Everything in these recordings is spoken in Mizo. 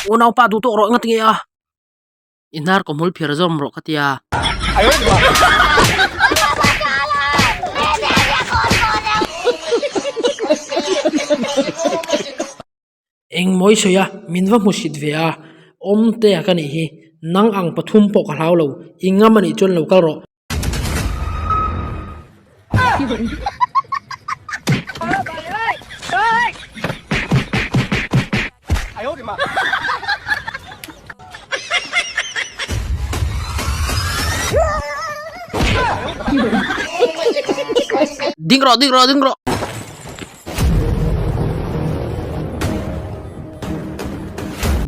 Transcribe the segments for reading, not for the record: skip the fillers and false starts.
Unaupa duh tawk rawh enga tinge a? I hnar kaw hmul phir zawm rawh ka tia. Engmawi sawi a, min va hmu sit ve a, awmtea ka nih hi, nang ang pathum pawh ka hlau lo, i ngam anih chuan lo kal rawh. Ding rawh, ding rawh, ding rawh.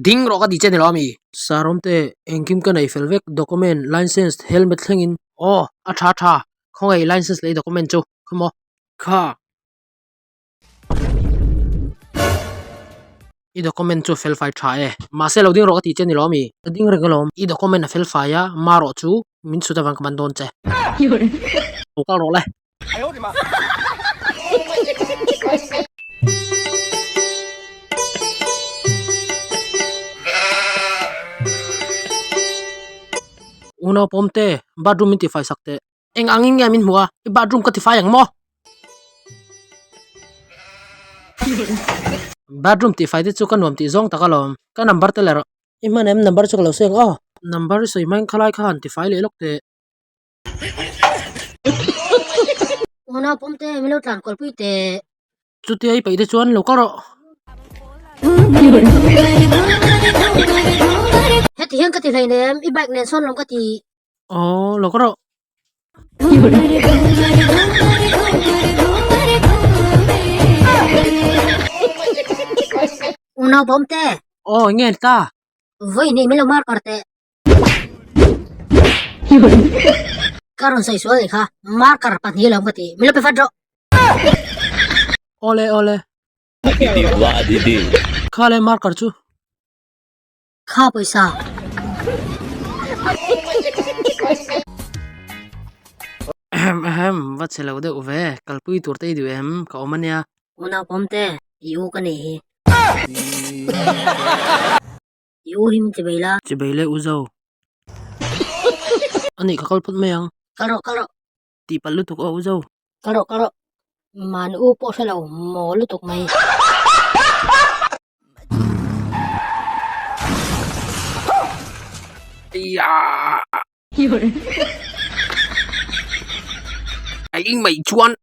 Ding rawh ka ti che ni lo ami? Sarawmte, engkim ka nei fel vek, document, license, helmet thlengin. Aw, a tha tha, khawngaih license leh i document chu, khaw maw? Kha. I document chu fel fai tha e. Mahse lo ding rawh ka ti che ni lo ami? Ka ding reng alawm. I document a fel fai a, ma rawh chu min chhut avang ka man dawn che. Lo kal rawh le. Unau pawmte, bathroom min tifai sak teh. Eng angin nge min hmuh a, i bathroom ka tifai ang maw? Bathroom tifai te chu ka nuam tih zawng tak alawm. Ka number te leh rawh. I hman em number chu ka lo sawi ang aw. Number i sawi hmain khalai kha han tifai leh lawk teh. Unau pawmte min lo tlan kualpui teh. Chutia i peih te chuan lo kal rawh. Heti hian ka ti hleinem, i bike nen sawn lawm ka ti. Aw lo kal rawh. Unau pawmte. Aw eng nge ni ta? Vawi hnih min lo marker teh. Ka rawn sawi sual anih kha, marker pahnih alawm ka ti, min lo pe fat rawh. Awle awle. Kha le marker chu. Kha pawisa. Ahem ahem, va che lo deuh ve, kalpui tur te i duh em, ka awm ania. Unau pawmte, i u ka nei hi. I u hi min ti bei la. Chi bei le u zo. A nih ka kal phawt mai ang. Kal rawh kal rawh. Tih palh lutuk aw u zo. Kal rawh kal rawh. Man u pawh hre lo maw lutuk mai. Ai mai chuan.